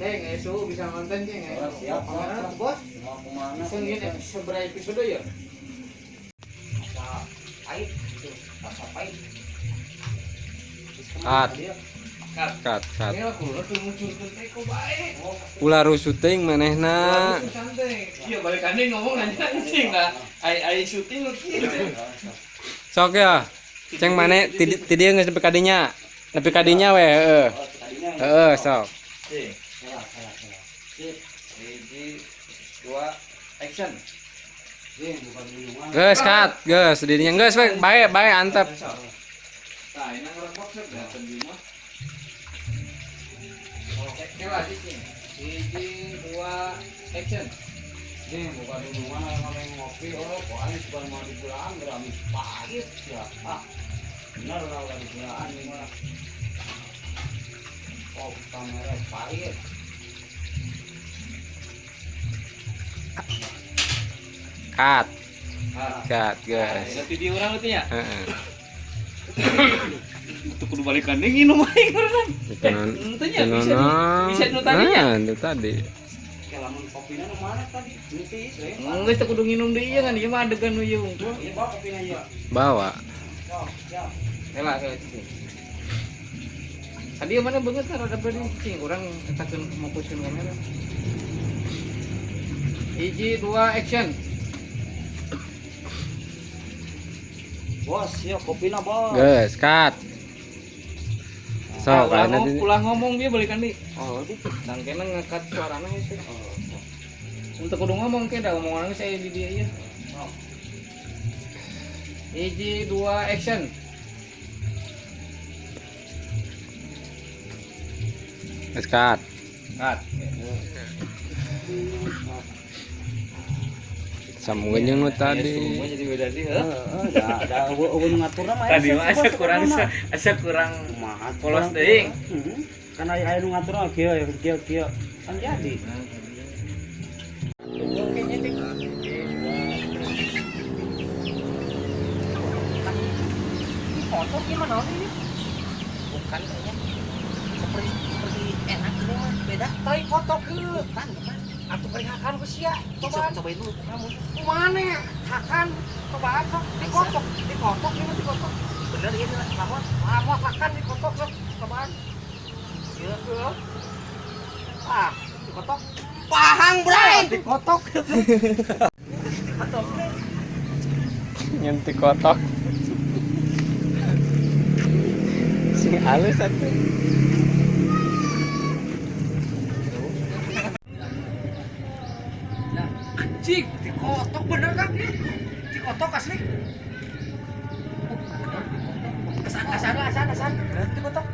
Ceng, esu bisa nonton ceng. Oh, siap, Kemana siap. tuh, bos? Mau kemana? Bisa ngin seberapa episode ya? Rasa pahit gitu. Rasa pahit. Cut. Cut. Cut, cut. Ini lah kulo tuh muncul teh kok bae. Ulah rusuh teuing manehna. Ulah santai. Iya balikannya ngomong nanya anjing lah. Ai ai syuting lu kieu. Sok ya. Ceng maneh ti ti dieu geus nepi ka dinya. Nepi ka dinya we heeh. Heeh, sok. Cing. Sip. Hiji, dua, action. Geus cut, geus di dinya geus we bae bae antep. Tah, ini orang boxer dah tadi mah. Oke lah, cing. Hiji, dua, action. Nih, bukan minuman yang ngopi, oh, kok aing suka mau digulaan, berami pahit ya. Ah, benar lah udah digulaan ini mah. Oh, kamera pahit. Cut, Ah, cut, geus. nanti dia orang itu ya. Heeh. Itu kudu balikan deui nginum aing urang. Itu non. Itu nya bisa di bisa nu tadi nya. Nah, itu tadi. Lamun kopina nu mana tadi? Nipis we. Geus teu kudu nginum deui ya kan ieu mah adegan nu ieu unggul. Iya, bawa kopina ieu. Bawa. Sok, siap. Helah helah cing. Tadi mana banget kan rada beri cing urang etakeun fokuskeun kamera. Hiji, dua, action. Bos, ya kopina bos. Geus, cut. Sok, ulah, ayeuna di ulah ngomong dia balikan di. Oh, itu. Dangkena ngekat suarana itu. Oh, Untuk kudu ngomong ke da omongan saya di dia ieu. sok. Hiji, dua, action. Geus cut. Cut. Sambungkeun jeung nu tadi. Semua jadi beda sih, heuh. Heeh, da da eueuh nu ngaturna mah. Tadi mah asa kurang asa kurang kumaha polos teuing. Heeh. Kan aya aya nu ngaturna kieu kieu kieu. Kan jadi. Foto gimana ini? Bukan kayaknya. Seperti seperti enak ini mah beda. Tai kotok ke. Bukan, bukan. Atuh beri hakan ku sia. Coba Cobaan. cobain dulu kamu. Kumane hakan cobaan sok dikotok, dikotok ini dikotok. Bener ini lah kamu. Lamot hakan dikotok sok cobaan. Iya. Heeh. Ah, dikotok. Pahang, Bray. Dikotok. Dikotok. Nyentik kotok. Sing halus atuh. Anjing, dikotok bener kan? Dikotok asli. Kesan kesan kesan kesan. Dikotok.